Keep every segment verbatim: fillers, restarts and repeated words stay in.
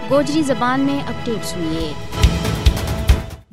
گوجری زبان میں اپڈیٹس ہوئی ہے۔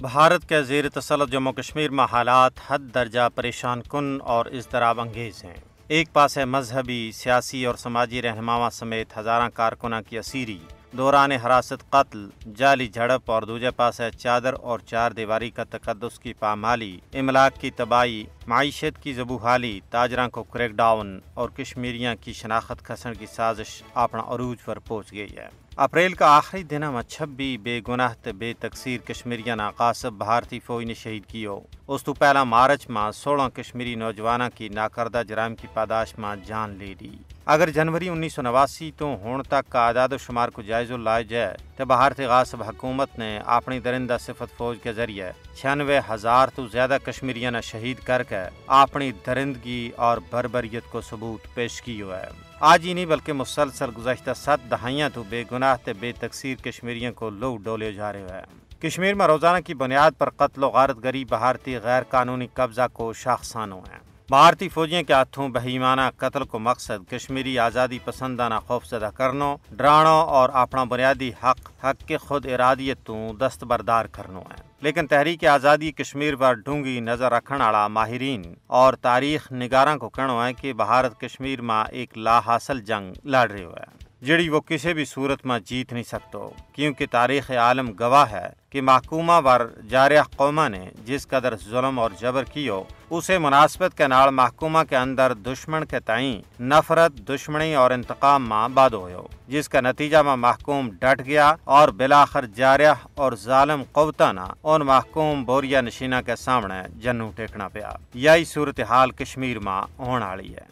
بھارت کے زیر تسلط جموں و کشمیر میں حالات حد درجہ پریشان کن اور اضطراب انگیز ہیں۔ ایک پاس ہے مذہبی، سیاسی اور سماجی رہنماواں سمیت ہزاراں کارکناں کی اسیری، دوران حراست قتل، جعلی جھڑپ اور دوجہ پاس ہے چادر اور چار دیواری کا تقدس کی پامالی، املاک کی تباہی، معیشت کی زبوحالی، تاجراں کو کریک ڈاؤن اور کشمیریاں کی شناخت کھسن کی سازش اپنا عروج پر پہنچ گئی ہے۔ اپریل کا آخری دناں ما چھبی بے گناہ تے بے تقصیر کشمیریاں نا غاصب بھارتی فوج نے شہید کیو۔ اس تو پہلا مارچ ما سولہ کشمیری نوجواناں کی ناکردہ جرائم کی پاداش ما جان لے لی۔ اگر جنوری انیس سو نواسی تو ہن تک کا اعداد و شمار کو جائزو لائے جائے، تے بھارتی غاصب حکومت نے اپنی درندہ صفت فوج کے ذریعے چھیانوے ہزار تو زیادہ کشمیریاں نا شہید کر کے اپنی درندگی اور بربریت کو ثبوت پیش کیو ہے۔ آج ہی نہیں بلکہ مسلسل گزشتہ ست دہائیاں تو بے گناہ تے بے تقصیر کشمیریوں کو لوگ ڈولیو جا رہیو ہے۔ کشمیر ما روزانہ کی بنیاد پر قتل و غارت گری بھارتی غیر قانونی قبضہ کو شاخسانو ہے۔ بھارتی فوجیوں کے ہاتھوں بہیمانہ قتل کو مقصد کشمیری آزادی پسنداں نا خوفزدہ کرنو، ڈرانو اور اپنا بنیادی حق حق کے خود ارادیت تو دستبردار کرنو ہے۔ لیکن تحریک آزادی کشمیر پر ڈھونگی نظر رکھن آڑا ماہرین اور تاریخ نگاراں کو کہنو ہے کہ بھارت کشمیر ما ایک لاحاصل جنگ لڑ رہیو ہے، جیڑی وہ کسے بھی صورت ما جیت نہیں سکتو، کیونکہ تاریخ عالم گواہ ہے کہ محکومہ ور جارح قوماں نے جس قدر ظلم اور جبر کیو، اسے مناسبت کے نال محکومہ کے اندر دشمن کے تائیں نفرت، دشمنی اور انتقام ما بادو ہویو، جس کا نتیجہ ما محکوم ڈٹ گیا اور بلاخر جارح اور ظالم قوتاں نا ان محکوم بوریا نشینہ کے سامنے جنوں ٹیکنا پیا۔ یاہی صورتحال کشمیر ما ہون آڑی ہے۔